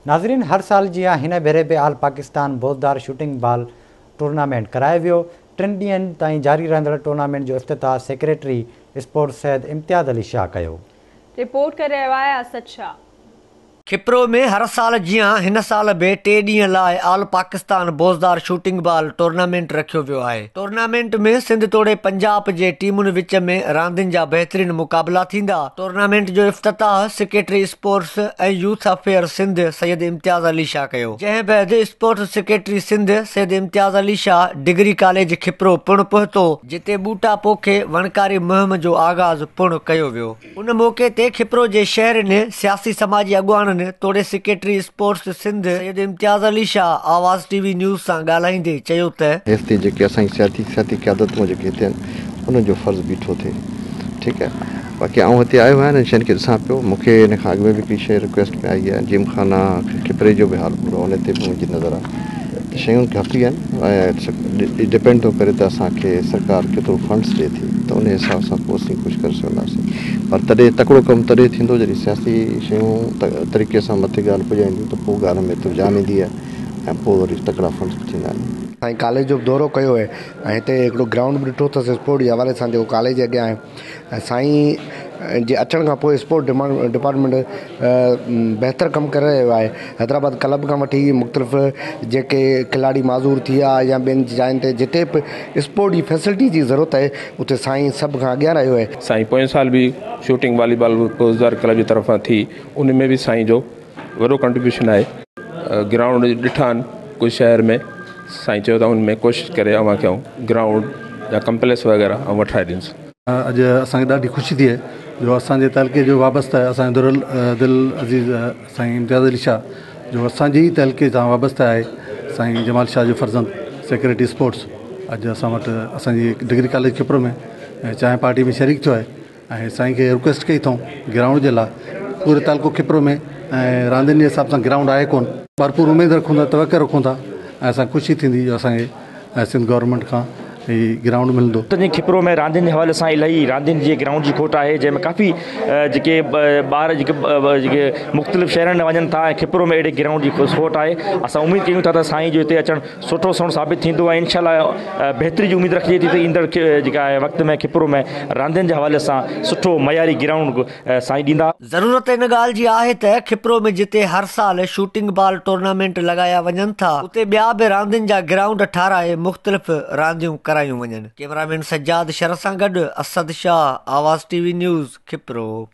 ناظرين هر سال جيان هن ڀيري به all Pakistan Bozdar shooting ball tournament ڪرايو ويو. ٽن ڏينهن تائين جاري رهندڙ ٽورنامينٽ جو افتتاح سيڪريٽري اسپورٽس سيد امتياز علي شاهه ڪيو. رپورٽ ڪري رهيو آهي اسد شاهه. کپرو ۾ هر سال جيان هن سال به ٽي ڏينهن لاء all Pakistan Bozdar shooting ball tournament رکيو ويو آهي. ٽورنامينٽ ۾ سنڌ توڙي پنجاب جي ٽيمن وچ ۾ راندين جا بهترين مقابلا ٿيندا. ٽورنامينٽ جو افتتاح secretary sports ۽ youth affair Sindh Syed Imtiaz Ali Shah ڪيو. جنهن بعد sports secretary Sindh Syed Imtiaz Ali Shah degree college Khipro پڻ پهتو، جتي ٻوٽا پوکي وڻڪاري مهم جو آغاز پڻ ڪيو ويو. ان موقعي تي کپرو جي شهرين، سياسي سماجي اڳواڻن توڙي secretary sports Sindh Syed Imtiaz Ali Shah Awaz T V news سان ڳالهائيندي چيو ته. هيستائين جيڪي اسان جي سياسي سياسي قيادتون جيڪي هتي آهن انهن جو فرض بيٺو ٿئي ٺيڪ آهي باقي آئون هتي آيو آهيان انهن شين کي ڏسان پيو مون کي ان کان اڳ ۾ به هڪڙي شيء رڪويسٽ ۾ آئي آهي جيم خانا کپري جو به حال برو آهي ان تي به منهنجي نظر آهي ته شيون ڪافي آهن ۽ ڊپينڊ ٿو ڪري ته اسان کي سرڪار ڪيترو فنڊس ڏي ٿي ته ان حساب سان پوء اسين ڪجهه ڪري سگهنداسين پر تڏهن تڪڙو ڪم تڏهن ٿيندو جڏهن سياسي شيون طريقي سان مٿي ڳالهه پڄائينديون ته پوء ڳالهه ۾ ايترو جان ايندي آهي ۽ پوء وري تڪڙا فنڊس به ٿيندا آهن. سائين ڪاليج جو به دورو ڪيو آهي ۽ هتي هڪڙو گرائونڊ به ڏٺو اٿس اسپورٽ جي حوالي سان جيڪو ڪاليج جي اڳيان آهي ۽ سائين جي اچڻ کان پوء اسپورٽ ڊپارٽمينٽ بهتر ڪم ڪري رهيو آهي حيدرآباد ڪلب کان وٺي مختلف جيڪي کلاڙي معذور ٿي ويا يا ٻين جاين تي جتي به اسپورٽ جي فيسلٽي جي ضرورت آهي اتي سائين سڀ کان اڳيان رهيو آهي. سائين پوئين سال به شوٽنگ والي بال بوزدار ڪلب جي طرفان ٿي ان ۾ به سائين جو وڏو ڪنٽريبيوشن آهي. گرائونڊ ڏٺا آهن ڪجهه شهر ۾ سائين چيو ته ان ۾ ڪوشش ڪري اوهان کي آئون گرائونڊ يا ڪمپليڪس وغيره آئون وٺرائي ڏيندس. اڄ اسان کي ڏاڍي خوشي ٿي جو اسان جي تعلقي جو وابسته اسان جو دل عزيز سائين امتياز علي شاهه جو اسان جي ئي تعلقي سان وابسته آهي سائين جمال شاهه جو فرزند سيڪريٽري اسپورٽس اڄ اسان وٽ اسان جي ڊگري ڪاليج کپرو ۾ چانهه پارٽي ۾ شريڪ ٿيو آهي ۽ سائين کي رڪويسٽ ڪئي اٿئون گرائونڊ جي لاء پوري تعلقو کپرو ۾ ۽ راندين جي حساب سان گرائونڊ آهي ڪون ڀرپور اميد رکون ٿا توقع رکون ٿا ۽ اسان کي خوشي ٿيندي جو اسان کي سنڌ گورنمينٽ کان هي گرائونڊ ملندو. جيئن کپرو ۾ راندين جي حوالي سان الاهي راندين جي گرائونڊ جي کوٽ آهي جنهن ۾ ڪافي جيڪي ٻار جيڪي جيڪي مختلف شهرن ۾ وڃن ٿا ۽ کپرو ۾ اهڙي گرائونڊ جي کوٽ آهي اسان اميد ڪيون ٿا ته سائين جو هتي اچڻ سٺو سهڻو ثابت ٿيندو ۽ انشاء الله بهتري جي اميد رکجي ٿي ته ايندڙ جيڪا آهي وقت ۾ کپرو ۾ راندين جي حوالي سان سٺو معياري گرائونڊ سائين ڏيندا. ضرورت ان ڳالهه جي آهي ته کپرو ۾ جتي هر سال شوٽنگ بال ٽورنامينٽ لڳايا وڃن ٿا اتي ٻيا به راندين جا گرائونڊ ٺاهرائي مختلف رانديون ڪرايون وڃن. ڪئميرامين سجاد شر سان گڏ Asad Shah, Awaz T V news, Khipro.